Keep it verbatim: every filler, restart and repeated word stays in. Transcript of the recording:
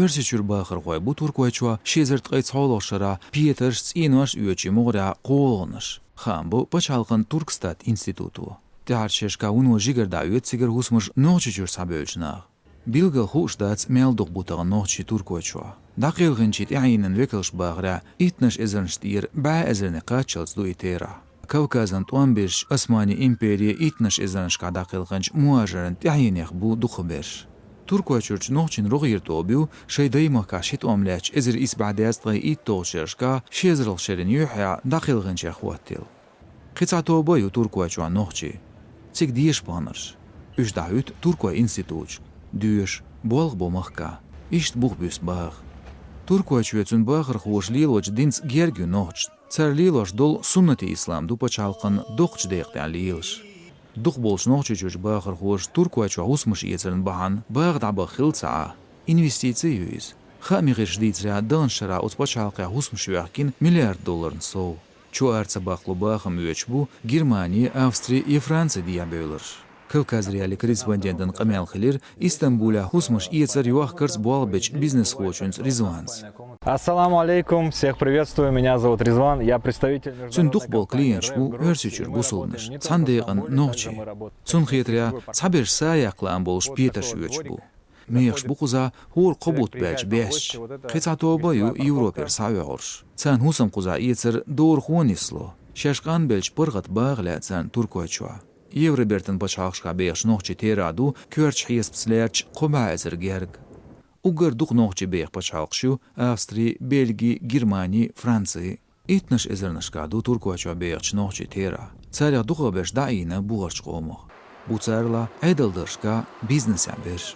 Оьрсийчуьра бахархой бу Туркойчохь ши эзар ткъе цхьолгӀачу шарахь петарш, цӀенош оьцучийн мугӀарехь кхоалгӀанаш, хаам бо пачхьалкхан Туркстат институто. ТӀаьххьарчу шерашкахь вуно жигара дӀаоьцу цигара хӀусамаш Нохчийчуьра схьабевллачу наха. Билггал хууш дац, мел дукха бу тахана нохчий Туркойчохь. ДӀакхелхинчийн тӀаьхьенан векалша бахарехь, иттанаш эзарнаш тӀера бӀе эзарне кхаччалц ду и терахь. Кавказан тӀом беш Османийн импере иттанаш эзарнашкахь дӀакхелхинчу мухӀажарийн тӀаьхьенех бу дукхахберш. Туркойчуьрчу нохчийн рогӀера тоба ю шайн даймахкахь ши тӀом лаьцначу эзар исс бӀе дезткъе итталгӀачу шерашкахь ши эзарлагӀчу шеран юьххьехь дӀакхелхинчех хӀоттийла. Кхин цхьа тоба ю Туркойчохь нохчийн. Цига деша баханарш. Уьш дӀахӀуьтту туркойн институташка. Доьшу, болх бо махкахь. Иштта бух буьсу баха. Туркойчохь цуьнан бахархоша лелочу динца герга ю нохчашна. Цара лелош долу суннатий ислам ду пачхьалкхан доккхачу декъа тӀехь лелаш. Дукхахболчу Нохчийчуьрчу бахархоша Туркойчохь хӀусамаш эцаран бахьана баха дӀабаха хилла ца Ӏа, инвестици ю иза. Хааман гӀирсаша дийцарехь, даханчу шарахь оцу пачхьалкхехь хӀусамаш йоьхкина миллиард долларна сов. Чу-ара ца баккхало бахам оьцуш бу Германи, Австри я Франци дехьа бевлларш. Кавказ.Реалиин корреспондентан къамел хилира Истамбулехь хӀусамаш эцар йохкарца болх бечу бизнесхочуьнца Ризванца. Ассаламу алейкум, всех приветствую, меня зовут Ризван, я представитель... Цуьнан дукхахболу клиенташ бу Оьрсийчуьра бусулбанаш, цхьана декъана нохчий. Цунна хетарехь, цхьаберш са яккха лаам болуш петарш оьцуш бу. Мехаш бу кхузахь хӀора кхо бутт баьлча бесса. Кхин цхьа тоба ю Европера схьаоьхурш. Царна хӀусам кхузахь эцар дорахо нисло. Шаьш къанбелча паргӀат баха лаьа царна Туркойчохь. Евробертан пачхьалкхашкахь бехачу нохчийн терахь ду коьртачу хьесапца лаьрча кхо бӀе эзар герга. Уггар дукха нохчий беха пачхьалкхаш ю Австри, Бельги, Германи, Франци. Иттанаш эзарнашкахь ду Туркойчохь бехачу нохчийн терахь. Царах дукхахберш дӀаийна бухарчу къомах. Бу царалахь Ӏедалдаршкахь, бизнесехь берш.